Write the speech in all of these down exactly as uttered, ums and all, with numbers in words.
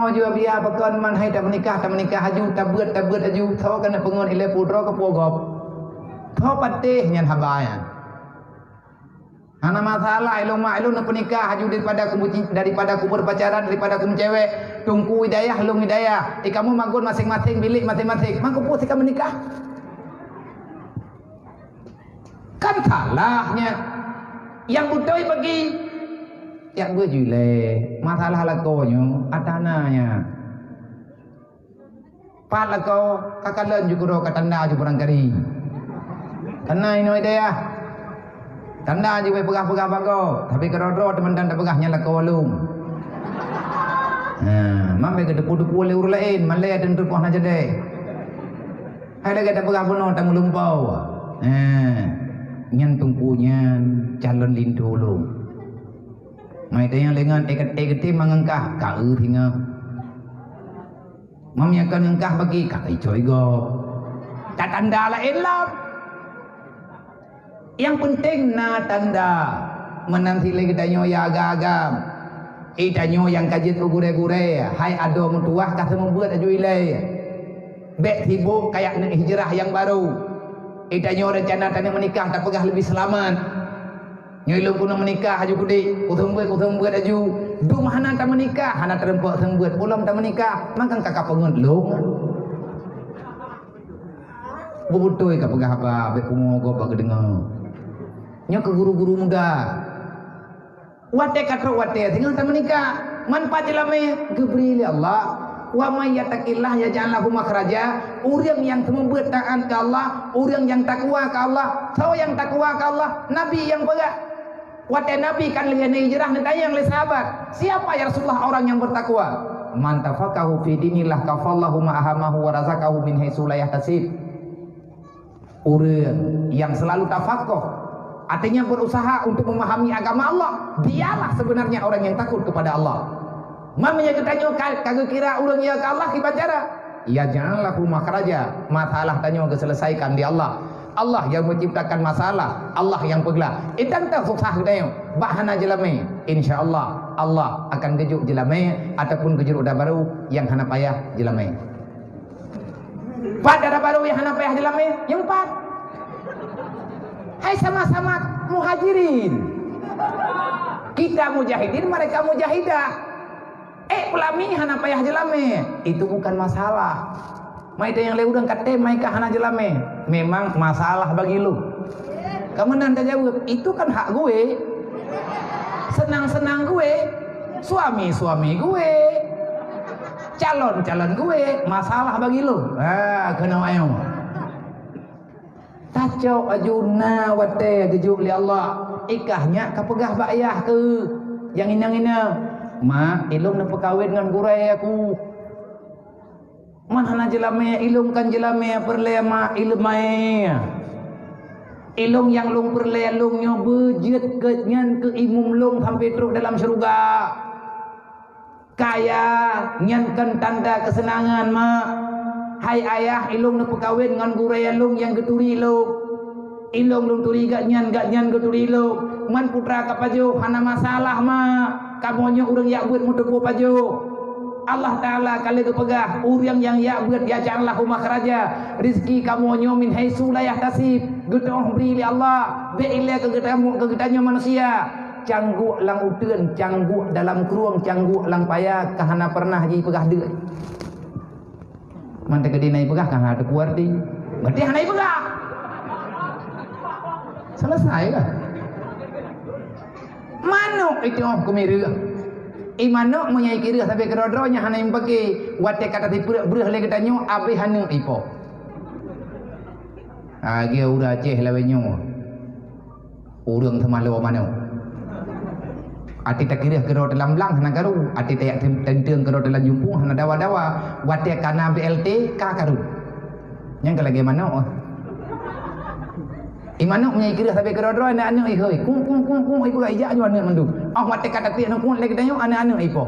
Jua biya pakon man hai tameunikah, tameunikah aju, tabeuet, tabeuet aju. Tho keuneuk peungon ilée putroe keu pugob. Tho patéh nyan haba nyan. Hana masalah, ilôn mak ilôn neupeunikah aju daripada kumeuci-, daripada kumeupacaran, daripada kumeucewek. Teungku hidayah, lôn hidayah. Eh, kamoe magon maséng-maséng bilék maséng-maséng. Man keupeue si ka meunikah? Kan salah nyan. Nyang beutôi bagi. Jak beujeuet lé. Masalah lakoe nyoe, atana nyan. Pat lakoe, ka kalon ju keudroe ka tanda ju barangkali. Kana inoe deh, ah. Tanda ju peugah-peugah bagoe, tapi keudroe-droe teuma dan tapeugah nyan lakoe lôn. Ha, mam bèk geuteupeue-teupeue lé ureueng laén, malèe teuntu poh na jadèe. Hai lagèe tapeugah bunoe tameulumpoe. Ha, nyan teungku nyan calon linto lôn. Mai tanyong lé ngon, eh, kat-, eh, geutem mangat kah, ka eu singoh. Meunyoe kon ngon kah bagi, ka icok igob. Ka tanda laén lom. Nyang peunteng na tanda. Meunan silée geutanyoe ya agam-agam. Eh, tanyoe nyang ka jeuet u gurée-gurée, hai adoe meutuwah ka seumeubeuet aju ilée. Bèk sibok kajak neuk hijrah nyang barô. Eh, tanyoe reuncana taneuk meunikah tapeugah leubeh seulamat. Nyoe lôn keuneuk meunikah aju kudéh, kuseumeubeuet, kuseumeubeuet aju. Dum hana tameunikah, hana teurumpok seumeubeuet, ulôn tameunikah, mangkang ka kapeungeut lôn. Beutôi kapeugah haba, bèk pungo gob bak geudeungoe. Nyoe keu guru-guru muda. Watée ka trok watée singoh tameunikah. Man pat jeulamé geubri lé Allah. Wa may yattaqillaha yaj'al lahu makhraja. Ureuëng nyang seumeubeuet taát keu Allah, ureuëng nyang takwa keu Allah. Soe nyang takwa keu Allah? Nabi nyang peugah. Watée Nabi kan lheueh hijrah, neutanyong lé sahabat, "Siapa ya Rasulullah orang yang bertakwa?" "Man tafaqahu fi dinillah kafallahu ma ahamahu wa razaqahu min haitsu la yahtasib." Ureuëng yang selalu tafakoh, artinya berusaha untuk memahami agama Allah, dialah sebenarnya orang yang takut kepada Allah. Man meunyoe geutanyoe ka, ka geukira ureuëng ya keu Allah kiban cara, yaj'al lahu makhraja, masalah tanyoe geuseuleusaikan di Allah. Allah yang menciptakan masalah, Allah yang peuglah. Intan ta susah geutanyoe, bah hana jeulamé, insya Allah, Allah akan geujok jeulamé ataupun geujok udah baru yang hana payah jeulamé. Pat dara barô nyang hana payah jeulamé, nyang pat. Hai sama-sama muhajirin. Kita mujahidin, mereka mujahidah. Eh, peulami hana payah jeulamé, itu bukan masalah. Mai tanyong lé ureuëng katem mai ka hana jeulamé, memang masalah bagi lôn. Kamoe nan tajaweueb, itu kan hak gue. Senang-senang gue, suami-suami gue, calon-calon gue, masalah bagi lôn. Ha, keunoe ayong. Tacok aju na watée geujok lé Allah. Ikah nyak kapeugah bak yah keu nyang inong-inong, "Mak, ilôn neupeukawen ngon gurée aku." Man hana jeulamé, ilôn kan jeulamé peureulée mak ilôn maé. Ilôn nyang lôn peureulée lôn nyoe beujeuet keu nyan keu imum lôn sampai trok dalam syeuruga. Kaya nyan kan tanda keuseunangan mak. Hai ayah, ilôn neupeukawen ngon gurée lôn nyang geuturi lôn. Ilôn lôn turi gak nyan, gak nyan geuturi lôn. Man putra ka pajoh, hana masalah mak. Kamoe nyoe ureuëng jak beuet meuteupeue pajoh. Allah Taala ka lheueh geupeugah, ureuëng nyang jak beuet yaj'al lahu makhraja, rizki kamoe nyoe min haitsu la yahtasib, geutoh bri lé Allah, bék ilée keu geutanyoe, keu geutanyoe manusia. Cangguek lam uteuen, cangguek dalam krueng, cangguek lam paya, ka hana pernah jipeugah deuk. Man teukeudi na jipeugah ka hana teupeue arti. Berarti hana jipeugah. Selesai lah. Manok itu oh keumireuh. I manok meunyoe ikireuh sabe keudroe-droe nyan hana jipake. Watée ka tasipeureuek breuh lé geutanyoe, abéh aneuk ipo. Lagée ureuëng Aceh lawét nyoe. Ureuëng seumalo manok. Até takireuh keudroe teulam blang hana karu, até tayak tem-, teunteueng keudroe teulam jumpung hana dawa-dawa. Watée ka na B L T ka karu. Nyang ka lagée manok. I manok meunyoe ikireuh sabe keudroe-droe aneuk-aneuk ihôi, kung kung kung kung, ipeugah ijak nyoe aneuk mandum. Oh watée ka tatiek nyoe kung lé geutanyoe aneuk-aneuk ipo.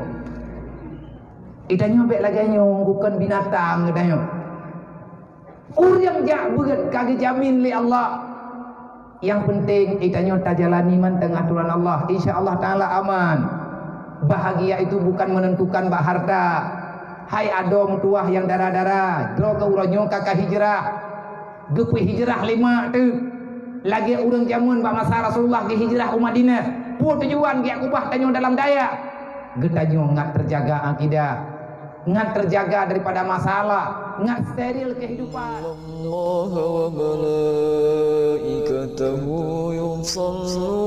Geutanyoe bék lagée nyoe, bukon binatang geutanyoe. Ureuëng jak beuet ka geujamin lé Allah. Nyang peunteng geutanyoe tajalani mantong atoran Allah, insya Allah taala aman. Bahagia itu bukan menentukan bak harta, Hai adoe meutuwah nyang dara-dara, droe keu uroe nyoe ka ka hijrah. Geupeu hijrah lima teuk. Lagée ureuëng jameun bak masa Rasulullah geuhijrah u Madinah. Peue tujuan geujak keubah tanyoe dalam dayah? Geutanyoe ngat teujaga akidah, ngat teujaga daripada masalah, ngat steril kehidupan. الله وملائكته يصلون